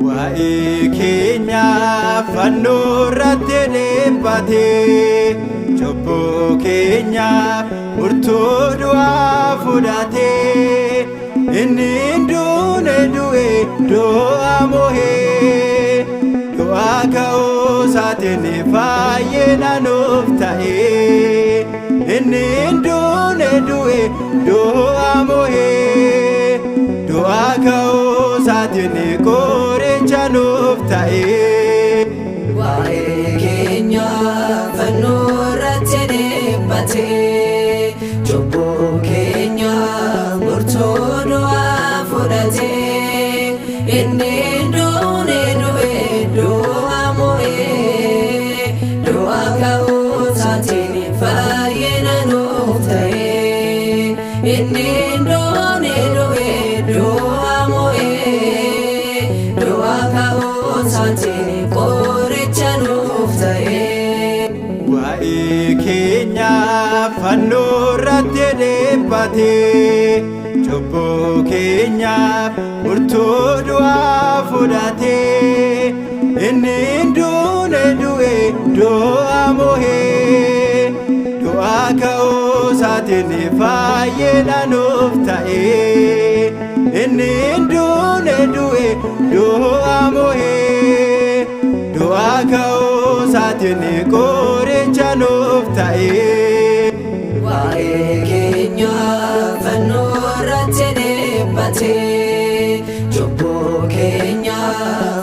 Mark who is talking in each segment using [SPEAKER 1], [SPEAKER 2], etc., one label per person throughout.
[SPEAKER 1] Waa'ee keenya fannoo irratti dhiphatee, cubbuu keenyaaf murtoo du'aa fudhatee, inni hin duune du'e du'a mo'ee, du'a ka'uu isaatiin fayyina nuuf ta'ee, inni hin duune du'e du'a mo'ee, du'a ka'uu isaatiin qoricha nuuf ta'ee.
[SPEAKER 2] Waa'ee keenya fannoo irratti dhiphatee, cubbuu keenya murtoo du'aa fudhatee, inni hin duune du'e du'a mo'ee, du'a ka'uu isaatiin fayyina nuuf ta'ee, inni hin duune du'e du'a mo'ee, du'a ka'uu isaatiin qoricha nuuf ta'ee.
[SPEAKER 1] Waa'ee keenya fannoo irratti dhiphatee, cubbuu keenyaaf murtoo du'aa fudhatee, inni hin duune du'e du'a mo'ee, du'a ka'uu isaatiin fayyina nuuf ta'ee, inni hin duune du'e du'a mo'ee, du'a ka'uu isaatiin qoricha nuuf ta'ee.
[SPEAKER 2] Waa'ee keenya fannoo irratti dhiphatee, cubbuu keenya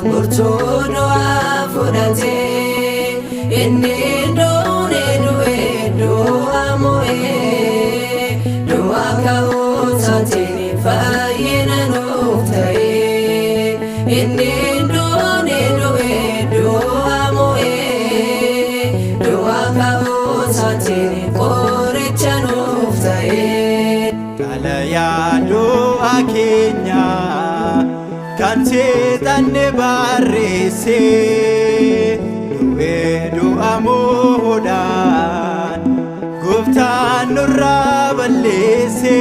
[SPEAKER 2] murtoo du'aa fudhatee, inni hin duune du'e du'a mo'ee, du'a ka'uu isaatiin fayyina nuuf ta'ee, inni hin duune du'e du'a mo'ee, du'a ka'uu isaatiin qoricha nuuf ta'ee.
[SPEAKER 1] Xalayaa du'a keenya kan seexanni barreesse, du'ee du'a mo'uudhaan gooftaan nurraa balleesse,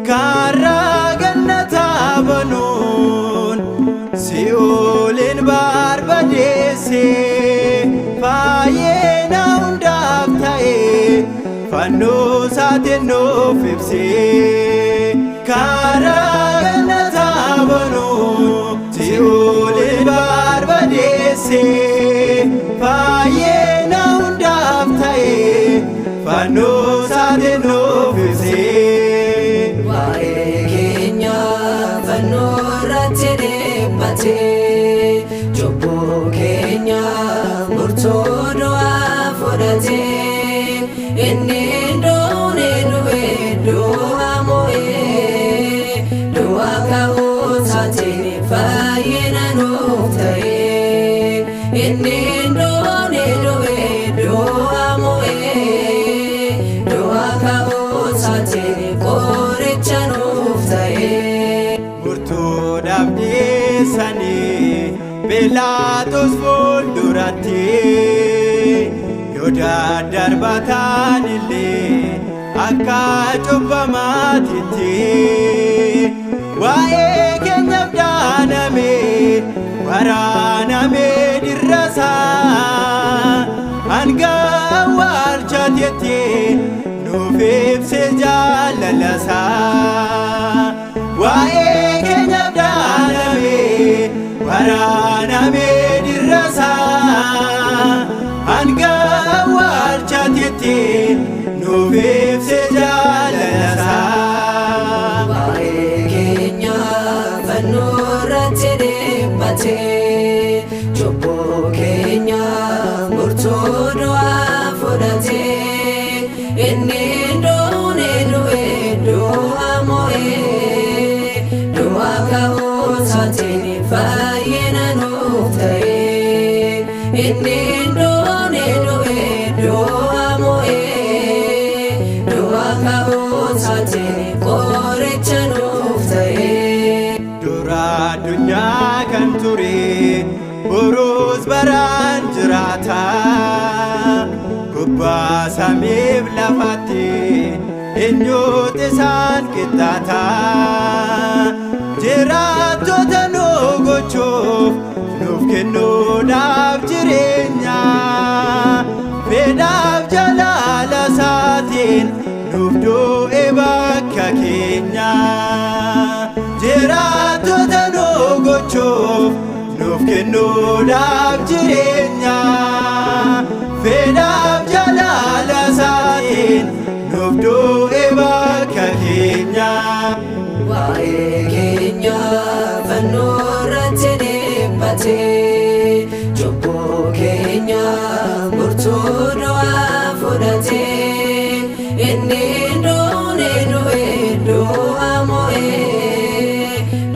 [SPEAKER 1] karaa gannataa banuun si'oolin barbadeesse, fayyina hundaaf ta'e fannoo isaatiin nuuf ibse, karaa gannataa banuun si'oolin barbadeesse, fayyina hundaaf ta'e fannoo isaatiin nuuf ibse.
[SPEAKER 2] Waa'ee keenya fannoo irratti dhiphatee, cubbuu keenya murtoo du'aa fudhatee, inni hin duune du'e du'a mo'ee, du'a ka'uu isaatiin fayyina nuuf ta'ee, inni hin duune du'e du'a mo'ee, du'a ka'uu isaatiin qoricha nuuf ta'ee.
[SPEAKER 1] Murtuudhaaf dhiyeessanii Phiilaaxoos fuulduratti, yoo daddarbataan illee akka cubbamaatitti, waa'ee keenyaaf dhaaname waraaname dirrasaa, hanga awwaalchatetti nuuf ibse jaalalasaa. Waa'ee keenyaaf dhaaname waraaname dirrasaa, hanga awwaalchatetti nuuf ibse jaalalasaa.
[SPEAKER 2] Waa'ee keenya fannoo irratti dhiphatee, cubbuu keenya murtoo du'aa fudhatee, inni hin duune du'e du'a mo'ee, du'a ka'uu isaatiin fayyina nuuf ta'ee, inni hin duune du'e.
[SPEAKER 1] Yesuus baraan jiraata. Gubbaa samiif lafatti eenyutu isaan qixxaata? Jiraattota nu gochuuf nuuf kennuudhaaf jireenya. Fedhaaf jaalala isaatiin nuuf du'e bakka keenya. Jiraattota nu gochuuf nuuf kennuudhaaf jireenya. Fedhaaf jaalala isaatiin nuuf du'e bakka keenya.
[SPEAKER 2] Waa'ee keenya fannoo irratti dhiphate, cubbuu keenya murtuu du'aa fudhate. Inni duune du'e, du'a mo'e,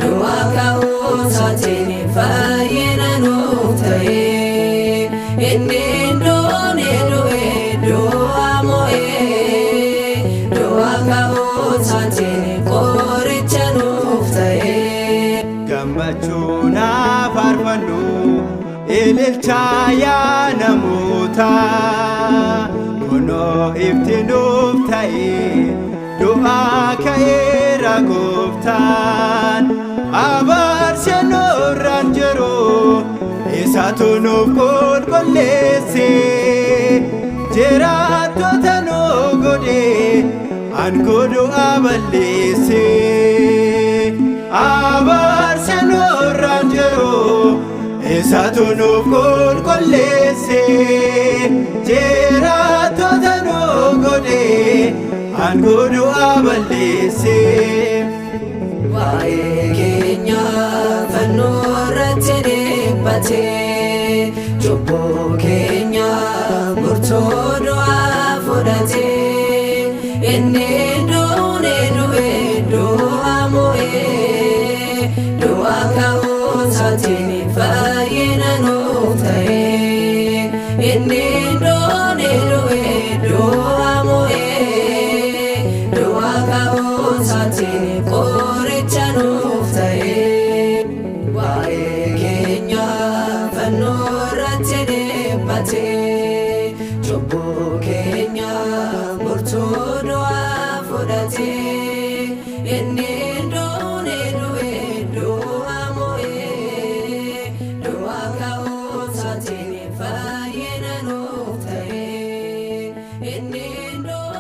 [SPEAKER 2] du'a ka'uu isaatiin fayyina nuuf ta'e. Inni duune du'e, du'a mo'e, du'a ka'uu isaatiin qoricha nuuf ta'e.
[SPEAKER 1] Gammachuun haa faarfannu, ililchaa yaa namoota. Kunoo ifti nuuf ta'e, du'aa ka'eera gooftaan. Abaarsi nurraan jiru isaatu nuuf qulqulleesse. Jiraattota nu godhe, aangoo du'aa balleesse. Abaarsi nurraan jiru isaatu nuuf qulqulleesse. Jiraattota nu godhe, aangoo du'aa balleesse.
[SPEAKER 2] Waa'ee keenya fannoo irratti dhiphate, cubbuu keenya murtoo du'aa fudhate. Inni duune du'e, du'a mo'e, du'a ka'uu isaatiin fayyina nuuf ta'e. Inni duune du'e, du'a mo'e, du'a ka'uu isaatiin qoricha nuuf ta'e. Waa'ee keenya fannoo irratti dhiphate, cubbuu keenya murtuu du'aa fudhate. Inni duune du'e, du'a mo'e, du'a ka'uu isaatiin fayyina nuuf ta'e. Inni duune